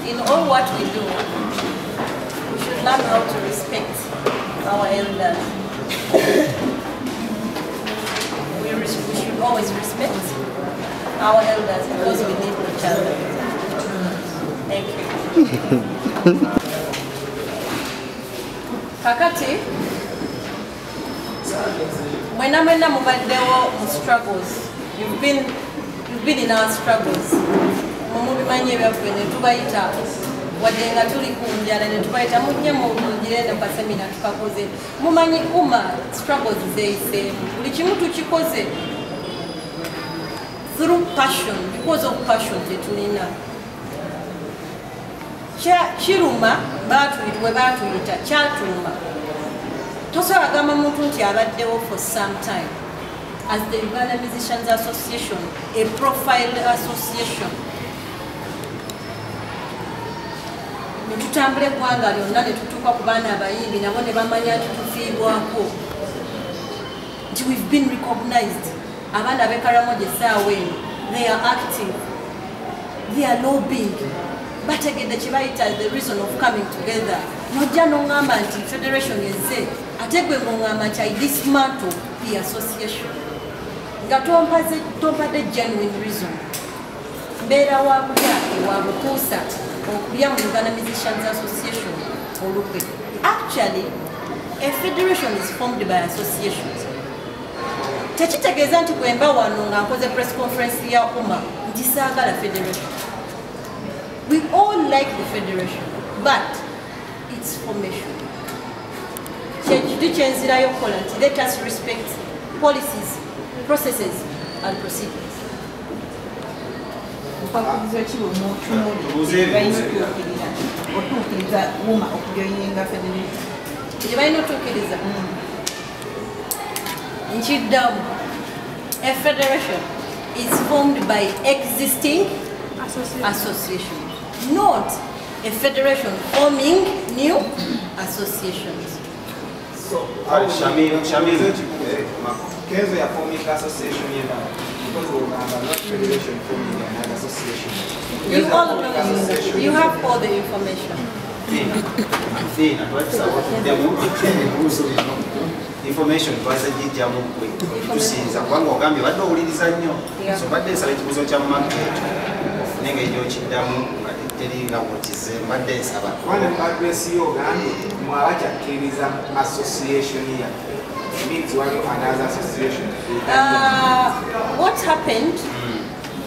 In all what we do, we should learn how to respect our elders. We should always respect our elders because we need each other. Thank you. Kakati, mwena mwena mubaddewo mu struggles. You've been in our struggles. Mubimanyi ebyaffe ne tubayita, wadde nga tuli ku njala, ne tubayita mujje mugire ne kasemina tukakoze. Mumanyi UMA struggles zeeyiseemu. Buli kimu tukikoze through passion, because of passion gye tulina. Kiruma bwe baatuyita, kyatuluma. Tosobola gamba muntu nti abaddewo for some time as the Uganda Musicians Association, a profile association, ne tutambula eggwanga lyonna ne tutuuka ku baana abayimbi, nabo ne bamanya nti tufiibwako, nti we've been recognized. Abaana b'e Karamoja essaawa eno they are active, they are lobbying, bategedde kye bayita the reason of coming together. Nojja noŋŋamba nti federation ezze, ate gwe ng'oŋŋamba nti I dismantle the association nga tompadde genuine reason. Mbeera wa bulya wa bukuusa okulya mu Uganda Musicians Association olukwe. Actually, a federation is formed by associations. Tekitegeeza nti bwemba wano nga nkoze press conference ya UMA nti saagala federation. We all like the federation, but its formation, kyekintu kyenzirayo okukola nti let us respect policies, processes and procedures. Bukwakkulizo ki bwemutunuulidde balina otuukirira otuukiriza UMA okujoininga federation? Gye balina otuukiriza, nkiddamu, a federation is formed by existing associations, not a federation forming new associations. Shamim, Shamim. Kenzo ya forming association yena, because we're not federation forming another association. You all know, you have all the information. Fina, twatusobola okuddamu ebibuuzo bino. Information twaza gijjamu ggwe okitusinza, kubanga ogambye badde owuliriza nnyo. So badde nsaba ekibuuzo kya Maka ekyo ofune engeri gy'okiddamu nga teri nga bw'okize, mbadde nsaba. Kubanga mu address yo ogambye mwabakyakkiriza association yaffe. It means waliwo another association. What happened,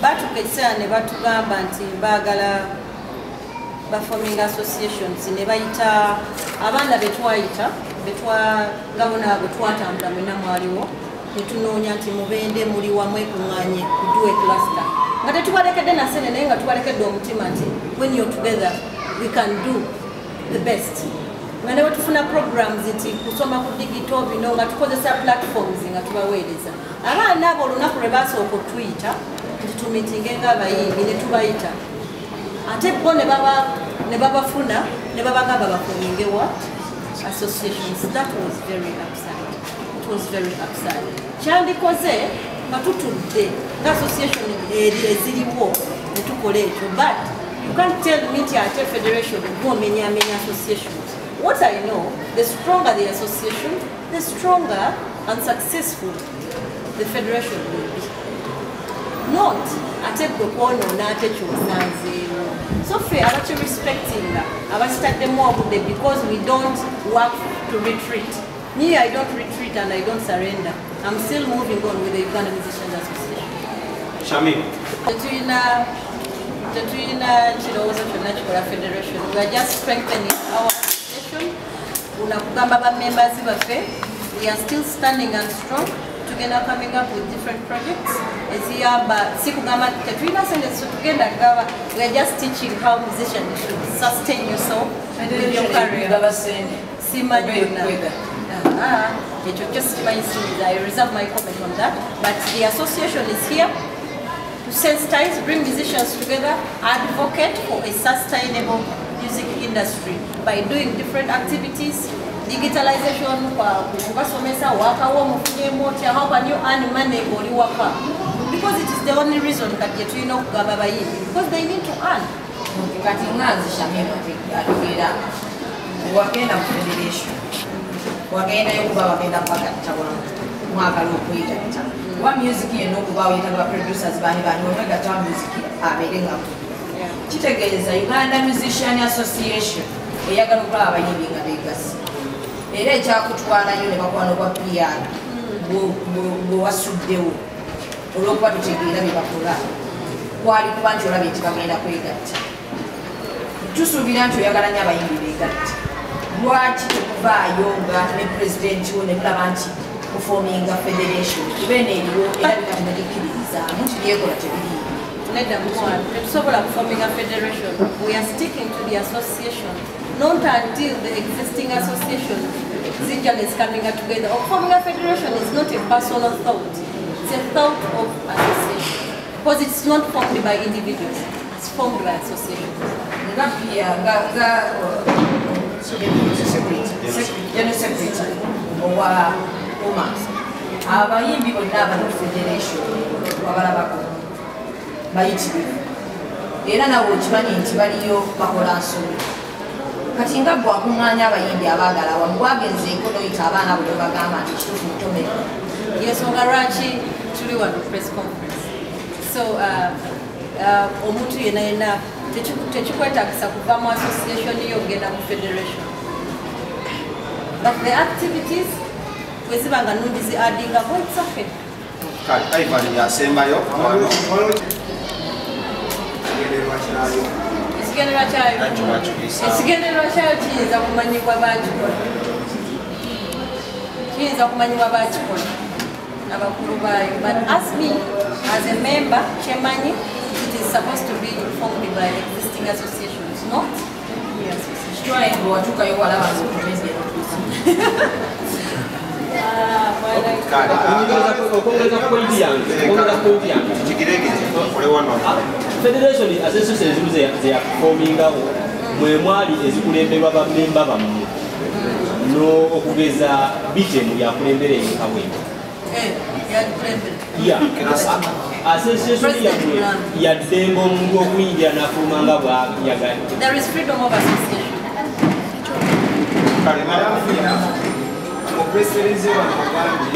batuuka ekiseera ne batugamba nti baagala baforming associations, ne bayita abaana betwayita nga bona bwe twatambula mwenna mwaliwo, ne tunoonya nti mubende muli wamu ekuŋŋaanye kuduwa cluster, nga tetubalekedde na ssente, naye nga tubalekedde omutima nti when you're together we can do the best. Nga ne bwetufuna programs nti kusoma ku digital bino, nga tukozesa platforms nga tubaweereza abaana abo. Olunaku lwe basooka okutuyita nti tumitinge ng'abayimbi, ne tubayita, ate bo ne babafuna ne babagamba baforminge what associations. That was very absurd. It was very absurd. Kyandikoze nga tutudde nga association eri eziriwo ne tukola ekyo, but you can't tell me nti ate federation gwomenyamenya associations. What I know, the stronger the association, the stronger and successful the federation will be, not ate gwe kwonoona ate kyosanzeewo. So ffe abakirespectinga, abakitaddemu obudde, because we don't work to retreat. Me, I don't retreat and I don't surrender. I'm still moving on with the Uganda Musicians Association. Shamim. Tetulina kirowoozo kyonna kikola federation. We are just strengthening our association. Unakugamba ba members baffe, we are still standing and strong. Tugenda coming up with different projects eziyamba. Si kugamba tetulina sente, so tugenda gaba, we are just teaching how musicians should sustain yourself with your career. Gaba sente. Simanyi yonna. Kwega. Ah, ekyo kyo sikimanyi, siyinza. I reserve my comment on that, but the association is here to sensitize, bring musicians together, advocate for a sustainable music industry by doing different activities, digitalization, kubasomesa wakawo mufunyemu otya, how can you earn money ng'oli waka, because it is the only reason kati gye tulina okugamba abayimbi, because they need to earn. Kati nga nze Shamim atugera wagenda mu federation, wagendayo kuba bagenda kubagatta wamu, mwagala okwegatta kuba music yenna okubaawo yeetaaga producers baani baani omwegatta wa music abeere nga kitegeeza Uganda Musician Association eyagala okulaba abayimbi nga beegasi era ekyakutwalayo ne bakwano gwa PR bwe wasuddewo olw'okuba tutegeera bye bakola kwali kuba nti olabye nti bagenda kwegatta. Tusuubira nti oyagala nnyo abayimbi beegatta, lwaki tekuvaayo nga ne pulezidenti wo ne mulaba nti kuforminga federation kuba eno eriwo erabika temugikkiririzaamu nti byekola tebiriiyo? Nedda mukwano, tetusobola kuforminga federation. We are sticking to the association, not until the existing association zijja is coming together. Forming a federation is not a personal thought, it's a thought of association, because it's not formed by individuals, it's formed by associations. Nga nga general secretary owa UMA, abayimbi bonna abali mu federation wabalabako bayitirivu era nawe okimanyi nti baliyo bakola nsobi. Kati nga gwe akuŋŋaanya abayimbi abaagala awamu bwagenzeeko n'oyita abaana bo bagamba nti kituufu mutomere. Yensonga lwaki tuli wano press conference. So omuntu yenna yenna tekikwetaagisa kuva mu association yo ogenda mu federation, but the activities bwe ziba nga nnungi zi addingako, it's okay. Kale Ivan yasembayo wano. Ekigendererwa kyayo ekigendererwa kyayo kiyinza kumanyibwa bakikola, kiyinza kumanyibwa bakikola abakulu baayo, but as me as a member kyemanyi it is supposed to be formed by existing associations, not new associations. Kitwale nga watuukayo walaba nga otomedde. Okwongeza point yange, okwongeza point yange kigirege ole wano. Federation association ezimu zeyakuformingawo mwe mwali ezikulemberwa bamemba bammwe n'okugeza bitemu yakulembera enkawembe. Yakulembera association yammwe yaddembe omuntu okuyingira n'afuluma nga bw'ayagadde. There is freedom of association. Kale Madam Fina, mu press release wano ogambye